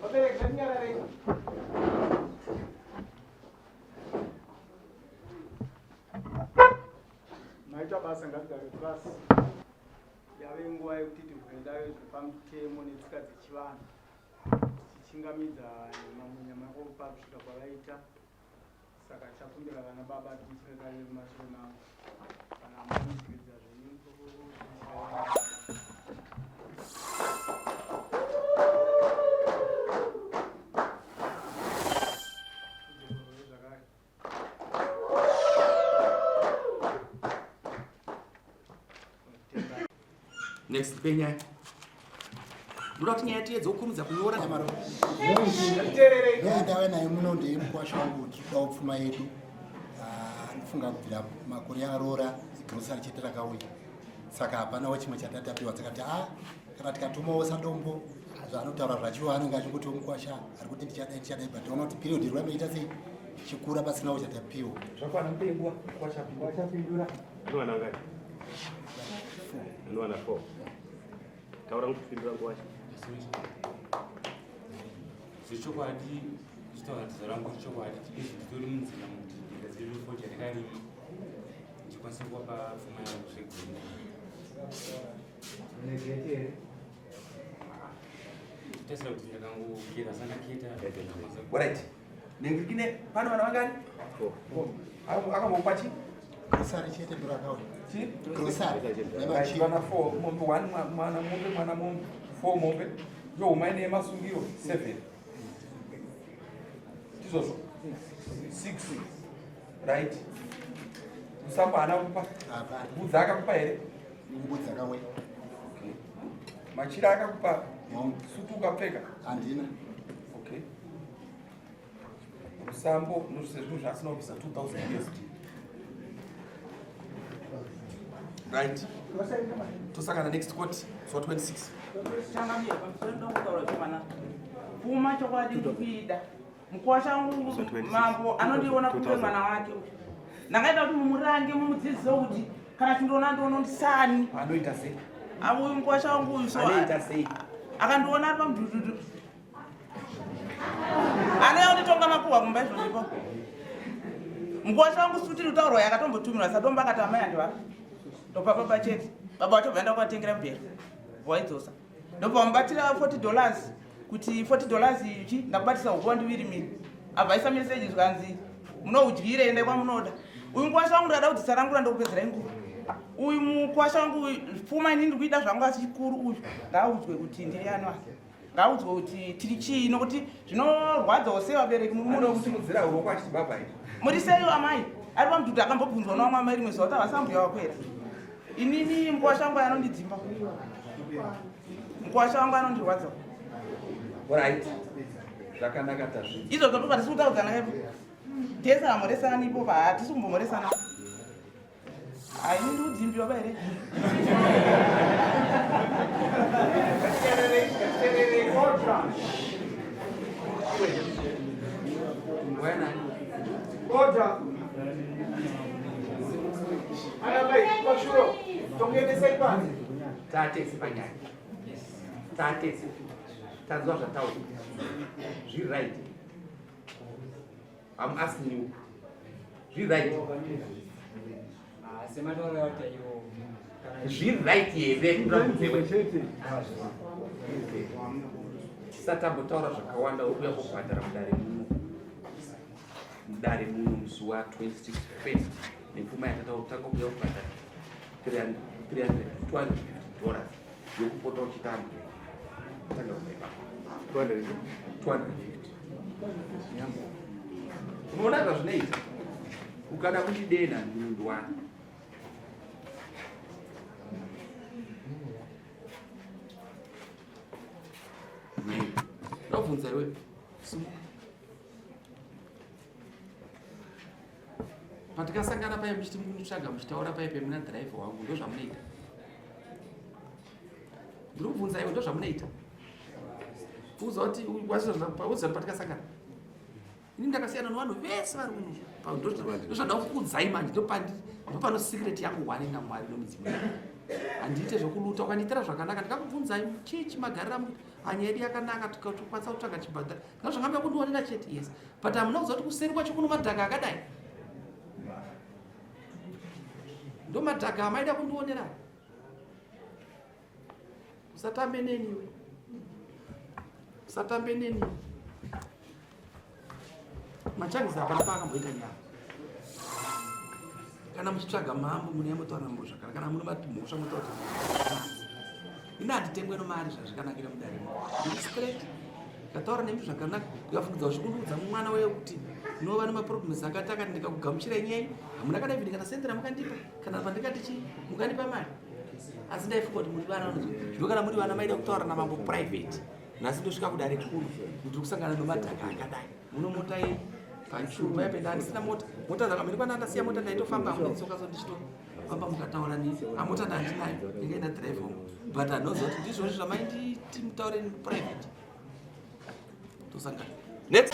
Vabereki ngatinyararei. Maita basa ngatigare pasi. Yave nguva yekuti tivhure dare zviri pamutemo netsika dzechivanhu. Tichichingamidza mamunyama kopa kusvika kwavaita. Saka tichakumbira vana baba timuchirekarire mumashure mavo. Kana muchiridza zvenyu. Next penyaya. Ndoda kuti nyaya tiedze kukurumidza kunyora. Nyaya ndave nayo muno ndeyemukwasha wangu tiri pfuma yedu. Ah, ndofunga kubvira makore aroora igrocery chete rakauya. Saka hapanawo chimwe chatatapiwa takati ah kana tikatumawo sadombo zvaanotaura zvachiwo anenge achingoti mukwasha ari kuti ndichadai ndichadai but ona kuti period iri kuramba ichiita sei chikura pasinawo chatapiwa. Zvakwana mupengwa kwachapindura. Anowana ngani? Anowana 4. Taura kupindura nguva. Zvechokwadi zvitaura tizo rangu chokwadi izvi nditori munzira mukuti ndigadzirire fodya ndakarima ndikwanise kuvapa pfuma yangu zvegumi. Tasira kuti ndakangogera sandaketa. Alright. Nengirikine pano vana vangani? Akambokupa chi? Grocery chete ndorakauya. Chi? Grocery. Right, vana 4, mombe 1 mwana mombe mwana mombe 4 mombe. Yo umaine yemasungiro 7. Ndizvozvo. 6. Right. Musambo haana kupa. Hapana. Mbudzi akakupa here? Mbudzi akauya. Okay. Machira akakupa? Hongu. Sutu ukapfeka? Handina. Okay. Rusambo ndozvinhu zvaasina kubvisa 2000 USD. Right. Tosangana next court so 26. Changamire pamusoro ndoda kutaura zvemwana. Pfuma chokwadi ndikuida. Mukwasha wangu mambo anondiona kunge mwana wake. Ndakaita kuti mumurange mumudzidzise kuti kana chindiona ndiona ndisani. Anoita sei? Avo uyu mukwasha wangu uyu so. Anoita sei? Akandiona ari pamudhudhudhu. Anouya kunditonga makuhwa kumba izvozvo ipapo. Mukwasha wangu suti iri kutaurwa yakatombotumirwa sadomba akati amai handivapa. Ndopa baba chete. Baba vacho vaenda kuvatengera mubhero. Waidzosa. Ndobva vamubatira 40 dollars kuti 40 dollars ichi ndakubatisa huku wandiviri miri. Abva aisa message zvikanzi munoudyire endai kwamunoda. Uyu mukwasha wangu ndakada kuti tsarangura ndokupedzerai nguva. Uyu mukwasha wangu pfuma ini ndiri kuida zvangu asi chikuru uyu ngaaudzwe kuti ndiri ani wake. Ngaudzwe kuti tiri chii nokuti zvinorwadzawo sei vabereki muri muno kusimudzira ruoko achiti baba here. Muri sei amai? Ari pamudhudhu akambobvunzwa nevamwe amai rimwe zuva kuti havasi ambuya wako here? Inini mukwasha wangu anondidzimba. Mukwasha wangu anondirwadza. Right. Zvakanaka tazvinzwa. Izvozvo ndobva tisiri kutaudzana ipo. Tese hamhoresani ipo pa hatisi kumbomhoresana. Hayi ndiudzimbiwa ba here? Order. Ana mai, pashuro. Tokuendesai panze. Tatese panyaya. Tatese. Tanzwa zvataura. Zviri right. I'm asking you. Zviri right. Zviri right here? Tisatambotaura zvakawanda ukuya kubhadhara mudare muno. Mudare muno musi wa 26 first nepfuma yatataura kutanga kuuya kubhadhara 300 250 dollars yokupota uchitambura. Tanga kubva ipapo. 250. Unoona zvazvinoita ukada kundidena ndinondwana ndobvunza iwe simuka patikasangana paye muchiti munditsvaga muchitaura paye pemuna driver wangu ndozvamunoita ndiri kubvunza iwe ndozvamunoita uza kuti uza patikasangana ini ndakasiyana nevanhu vese vari muno ndozvada kukuudzai manje ndopano secret yangu hwani namwari nomudzimu handiite zvekuluta ukandiitira zvakanaka ndikakubvunzai chii chimagarira Hanya yedu yakanaka tikatokwanisa kutsvaga chibhadhara. Kana zvangamba kundionera chete yes. But hamuna kuziva kuti kuseri kwacho kuno madhaka akadai. Ndo madhaka amaida kundionera. Usatambe neni iwe. Usatambe neni. Machangisa hapana paakamboita nyaya. Kana muchitsvaga mambo mune motaura mambo zvakana kana muno mati mhosva motaura kuti ini handitengwe nomari zvazvikanakira mudare ndiri straight ndikataura nemi zvakanaka ndikafungidza zvikundiudza mwana weye kuti ndinova nemaproblems akati akati ndikakugamuchirai nyaya hamuna kana even kana senti ramukandipa kana pandikati chii mukandipa mari asi ndaifunga kuti muri vana zvino kana muri vana maida kutaura namambo private nhasi ndosvika kudare kuno ndiri kusangana nomadhaka akadai muno mota yei pachuru paya penda handisina mota mota dzakamhiri kwana ndasiya mota ndaitofamba hangu netsoka so ndichitofamba mukataura ni amota ndandinayo ndingaenda drive home but anoziva kuti ndizvozvo zvamainditi mutaure private tosangana next.